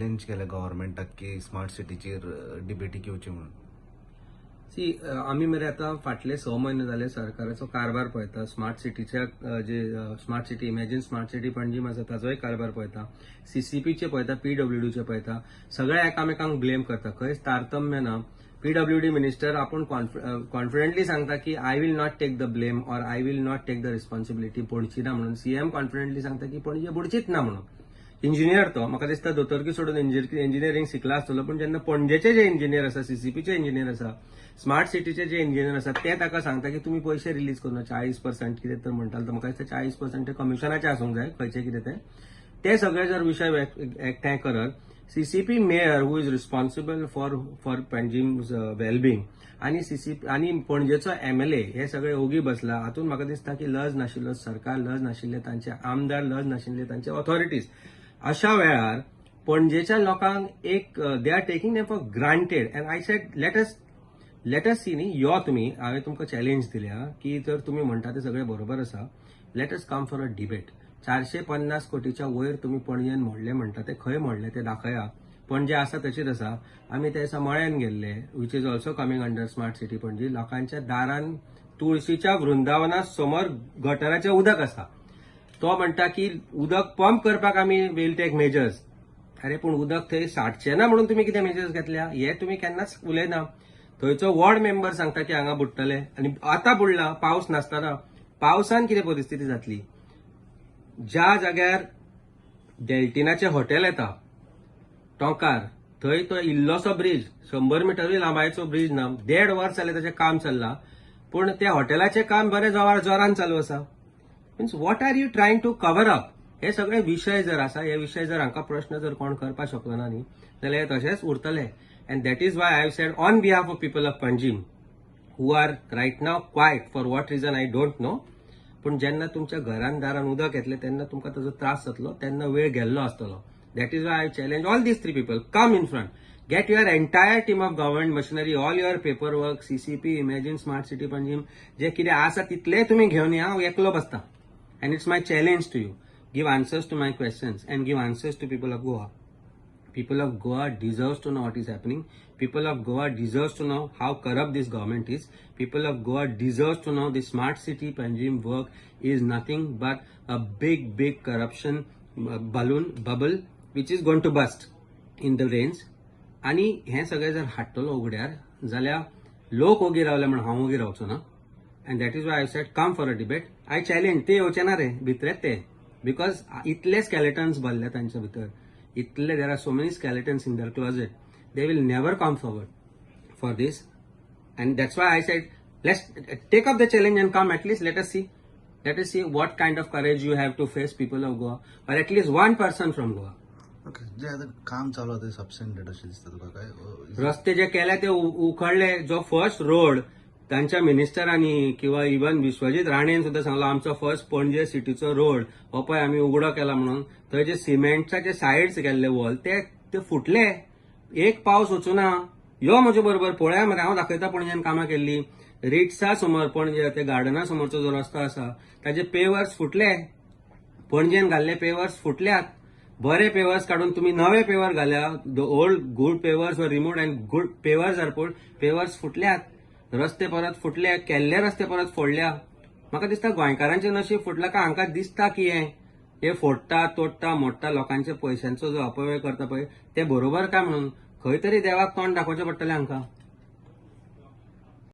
Challenge केल्या गव्हर्मेंटाक की smart सिटीचेर डिबेटीक येवची म्हणून. सी, आमी मरे आतां फाटले 6 म्हयने जाले सरकाराचो कारभार पळयता. स्मार्ट सिटीच्या जे smart city, imagine smart city Panjim आसा, ताचोय कारभार पळयता, सीसीपीचे पळयता, पीडब्ल्यूडीचे पळयता. सगळे एकामेकांक ब्लेम करता, खंयच तारतम्य ना. पीडब्ल्यूडी मिनिस्टर आपूण कॉन्फिडंटली सांगता की "I will not take the blame" or "I will not take the responsibility", Panaji ना म्हणून. सीएम कॉन्फिडंटली सांगता की पणजे बुडचीच ना म्हणून. इंजिनियर तो, म्हाका दिसता दोतोरकी सोडून इंजिनियरींग शिकला आसतलो. पूण जेन्ना पणजेचे जे इंजिनियर आसा, सीसीपीचे इंजिनियर आसा, स्मार्ट सिटीचे जे इंजिनियर आसा, ते ताका सांगता की तुमी पयशे रिलीज करूं 40% कितें तर म्हणटाले, तर म्हाका दिसता 40% ते कमिशनाचे आसूंक जाय, खंयचे कितें ते. ते सगळे जर विशय एकठांय करत, CCP mayor who is responsible for Panjim wellbeing आनी सीसीपी आनी पणजेचो एमएलए हे सगळे ओगी बसला. हातूंत म्हाका दिसता की लज नाशिल्लो सरकार, लज नाशिल्ले तांचे आमदार, लज नाशिल्ले तांचे ऑथॉरिटीज. अशा वेळार पणजेच्या लोकांक एक they are taking them for granted and I said, let us see न्ही. यो तुमी, हांवें तुमकां चॅलेंज दिल्या की जर तुमी म्हणटा ते सगळें बरोबर आसा, let us come for a debate. 450 कोटीच्या वयर तुमी पणजेन मोडले म्हणटा, ते खंय मोडले ते दाखया. पणजे आसा तशीच आसा. आमी त्या दिसा मळ्यान गेल्ले, which is also coming under smart city Panaji. लोकांच्या दारान, तुळशीच्या वृंदावना समोर गटराचें उदक आसा. तो म्हणटा की उदक पंप करपाक आमी will take measures. अरे, पूण उदक थंय साठचें ना म्हणून तुमी कितें मेजर्स घेतल्या, हे तुमी केन्नाच उलयना. थंयचो वॉर्ड मेंबर सांगता की हांगा बुडटले आनी आतां बुडला पावस नासतना. पावसान कितें परिस्थिती जातली? ज्या जाग्यार डेल्टिनाचें हॉटेल येता टोंकार, थंय तो इल्लोसो ब्रीज, 100 मिटरूय लांबायेचो ब्रीज ना. देड वर्स जालें ताचें काम चल्लां, पूण त्या हॉटेलाचें काम बरें जोरान जोरान चालू आसा. Means what are you trying to cover up? हे सगळे विशय जर आसा, हे विशय जर हांकां प्रश्न जर कोण करपाक शकलो ना न्ही, जाल्यार हे तशेंच उरतले. And that is why I said, on behalf of people of Panjim who are right now quiet, for what reason I don't know, पूण जेन्ना तुमच्या घरान दारान उदक येतलें तेन्ना तुमकां ताजो त्रास जातलो, तेन्ना वेळ गेल्लो आसतलो. That is why I challenge all these three people, come in front. Get your entire team of government machinery, all your paper work, CCP, Imagine Smart City Panjim, जे कितें आसा तितलें तुमी घेवन या. हांव एकलो बसता and it's my challenge to you. Give answers to my questions and give answers to people of Goa. People of Goa deserves to know what is happening. People of Goa deserves to know how corrupt this government is. People of Goa deserves to know the smart city Panjim work is nothing but a big, big corruption balloon bubble which is going to burst in the rains. आणि हें सगळें जर हाडटलो उगड्यार जाल्यार लोक ओगी रावले म्हण हांव ओगी रावचो ना. And that is why I said, come for a debate. I challenge. ते येवचे ना रे भितरेच ते, because इतले स्केलेटन्स भरले तांच्या भितर, इतले, there are so many skeletons in their closet, they will never come forward for this. And that's why I said, let's take up the challenge and come. At least let us see what kind of courage you have to face people of Goa, or at least one person from Goa. Okay, जे आता काम चालू आहा ते substandard अशें दिसता तुका काय? रस्ते जे केले ते उखडले. जो फर्स्ट रोड तांच्या मिनिस्टरांनी किंवा इवन विश्वजीत राणेन सुद्दां सांगलो, आमचो फर्स्ट पणजे सिटीचो रोड हो पळय आमी उगडो केला म्हणून, थंय जे सिमेंटचे सायड्स केल्ले वॉल, ते ते फुटले. एक पावस वचूना. यो म्हजे बरोबर, पळया मरे, हांव दाखयता पणजेन कामां केल्ली. रिट्सा समोर, पणजे ते गार्डना समोरचो जो रस्तो आसा, ताजे पेवर्स फुटले. पणजेन घाल्ले पेवर्स फुटल्यात. बरे पेवर्स काडून तुम्ही नवे पेवर घाल्या. The old good pavers were remove and good pavers are put. Pavers फुटल्यात, रस्ते परत फुटले, केल्ले रस्ते परत फोडल्या. म्हाका दिसता गोंयकारांचें नशीब फुटलां काय हांकां दिसता की हें हे फोडटा, तोडटा, मोडटा, लोकांच्या पयशांचो जो अपव्यय करता पळय, ते बरोबर काय म्हणून खंय तरी देवाक तोंड दाखोवचें पडटलें हांकां.